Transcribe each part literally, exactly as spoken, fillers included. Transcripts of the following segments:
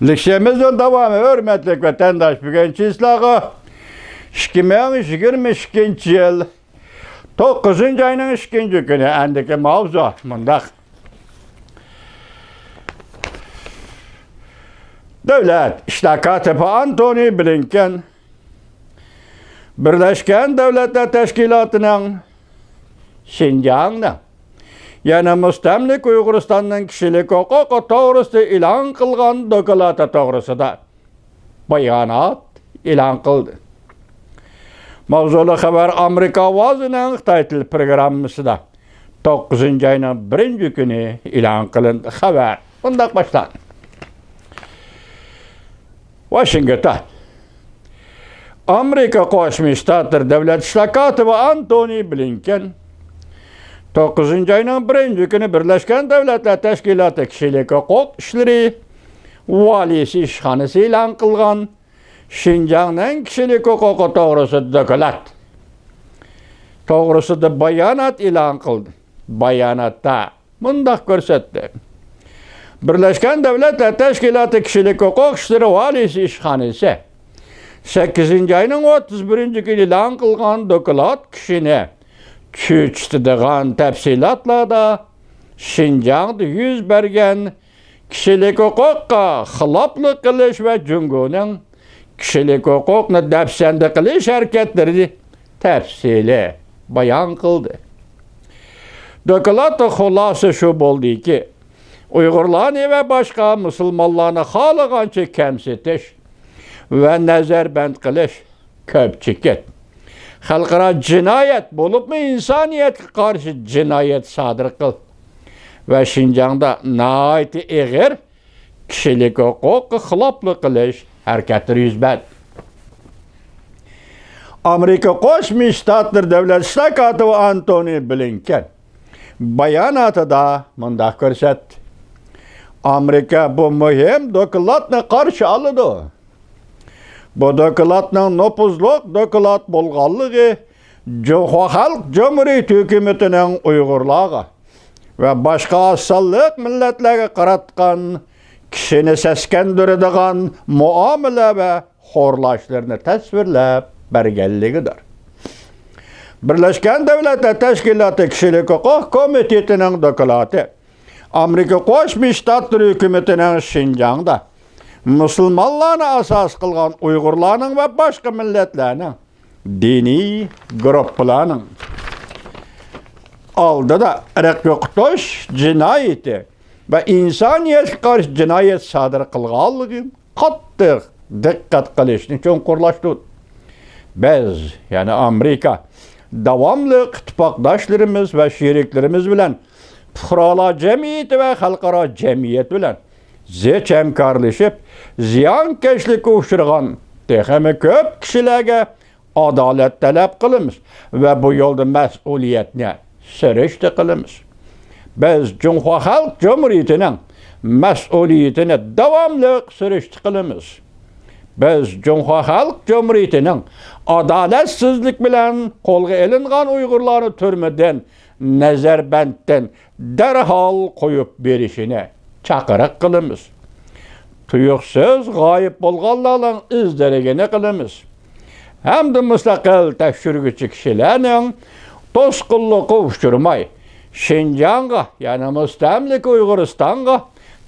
لېكسىيەمىزنىڭ داۋامى، ھۆرمەتلىك ۋەتەنداش، بۈگۈنكى سىلەرگە ئىككى مىڭ يىگىرمە ئىككىنچى يىل توققۇزىنچى ئاينىڭ ئىككىنچى كۈنى ئەندىكى ماۋزۇ مۇنداق. دۆلەت ئىشلار كاتىپى ئانتونى بلىنكېن بىرلەشكەن دۆلەتلەر تەشكىلاتىنىڭ شىنجاڭنىڭ، يەنى مۇستەملىكە ئۇيغۇرىستاننىڭ كىشىلىك ھوقۇقى توغرىسىدا ئېلان قىلغان دوكلاتى توغرىسىدا بايانات ئېلان قىلدى. ماۋزۇلۇق خەۋەر ئامېرىكا ئاۋازىنىڭ خىتاي تىل پروگراممىسىدا توققۇزىنچى ئاينىڭ بىرىنچى كۈنى ئېلان قىلىندى. خەۋەر مۇنداق باشلاندى. ۋاشىنگتون. ئامېرىكا قوشما شتاتلىرى دۆلەت ئىشلار كاتىپى ئانتونى بلىنكېن توققۇزىنچى ئاينىڭ بىرىنچى كۈنى بىرلەشكەن دۆلەتلەر تەشكىلاتى كىشىلىك ھوقۇق ئىشلىرى ۋالىيسى ئىشخانىسى ئېلان قىلغان شىنجاڭنىڭ كىشىلىك ھوقۇقى توغرىسىدا دوكلات توغرىسىدا بايانات ئېلان قىلدى. باياناتتا مۇنداق كۆرسەتتى. بىرلەشكەن دۆلەتلەر تەشكىلاتى كىشىلىك ھوقۇق ئىشلىرى ۋالىيسى ئىشخانىسى سەككىزىنچى ئاينىڭ ئوتتۇز بىرىنچى كۈنى ئېلان قىلغان دوكلات كىشىنى چۆچۈتىدىغان تەپسىلاتلاردا شىنجاڭدا يۈز بەرگەن كىشىلىك ھوقۇققا خىلاپلىق قىلىش ۋە جۇڭگونىڭ كىشىلىك ھوقۇقنى دەپسەندە قىلىش ھەرىكەتلىرىنى تەپسىلىي بايان قىلدى. دوكلاتتا خۇلاسە شۇ بولدىكى، ئۇيغۇرلارنى ۋە باشقا مۇسۇلمانلارنى خالىغانچە كەمسىتىش ۋە نەزەربەند قىلىش، كۆپ چېكىت، خەلقئارا جىنايەت، بولۇپمۇ ئىنسانىيەتكە قارشى جىنايەت سادىر قىل ۋە شىنجاڭدا ناھايىتى ئېغىر كىشىلىك ھوقۇققا خىلاپلىق قىلىش ھەرىكەتلىرى يۈز بەردى. ئامېرىكا قوشما شتاتلىرى دۆلەت ئىشلار كاتىپى ئانتونى بلىنكېن باياناتىدا مۇنداق كۆرسەتتى: ئامېرىكا بۇ مۇھىم دوكلاتنى قارشى ئالىدۇ. بۇ دوكلاتنىڭ نوپۇزلۇق دوكلات بولغانلىقى جۇڭخۇا خەلق جۇمھۇرىيىتى ھۆكۈمىتىنىڭ ئۇيغۇرلارغا ۋە باشقا ئاز سانلىق مىللەتلەرگە قاراتقان كىشىنى سەسكەندۈرىدىغان مۇئامىلە ۋە خورلاشلىرىنى تەسۋىرلەپ بەرگەنلىكىدۇر. بىرلەشكەن دۆلەتلەر تەشكىلاتى كىشىلىك ھوقۇق كومىتېتىنىڭ دوكلاتى ئامېرىكا قوشما شتاتلىرى ھۆكۈمىتىنىڭ شىنجاڭدا مۇسۇلمانلارنى ئاساس قىلغان ئۇيغۇرلارنىڭ ۋە باشقا مىللەتلەرنىڭ دىنىي گۇرۇپپىلارنىڭ ئالدىدا ئىرق يوقىتىش جىنايىتى ۋە ئىنسانىيەتكە قارشى جىنايەت سادىر قىلغانلىقىنى قاتتىق دىققەت قىلىشنى چوڭقۇرلاشتۇردى. بىز، يەنى ئامېرىكا، داۋاملىق ئىتتىپاقداشلىرىمىز ۋە شېرىكلىرىمىز بىلەن، پۇقرالار جەمئىيىتى ۋە خەلقئارا جەمئىيەت بىلەن زىچ ھەمكارلىشىپ، زىيانكەشلىككە ئۇچرىغان تېخىمۇ كۆپ كىشىلەرگە ئادالەت تەلەپ قىلىمىز ۋە بۇ يولدا مەسئۇلىيەتنى سۈرۈشتە قىلىمىز. بىز جۇڭخۇا خەلق جۇمھۇرىيىتىنىڭ مەسئۇلىيىتىنى داۋاملىق سۈرۈشتە قىلىمىز. بىز جۇڭخۇا خەلق جۇمھۇرىيىتىنىڭ ئادالەتسىزلىك بىلەن قولغا ئېلىنغان ئۇيغۇرلارنى تۈرمىدىن، نەزەربەندتىن دەرھال قويۇپ بېرىشىنى چاقىرىق قىلىمىز. تۇيۇقسىز غايىب بولغانلارنىڭ ئىز دېرىكىنى قىلىمىز ھەمدە مۇستەقىل تەكشۈرگۈچى كىشىلەرنىڭ توسقۇنلۇققا ئۇچرىماي، شىنجاڭغا، يەنى مۇستەملىكە ئۇيغۇرىستانغا،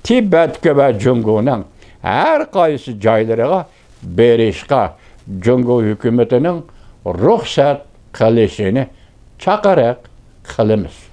تىبەتكە ۋە جۇڭگونىڭ ھەر قايسى جايلىرىغا بېرىشقا جۇڭگو ھۆكۈمىتىنىڭ رۇخسەت قىلىشىنى چاقىرىق قىلىمىز.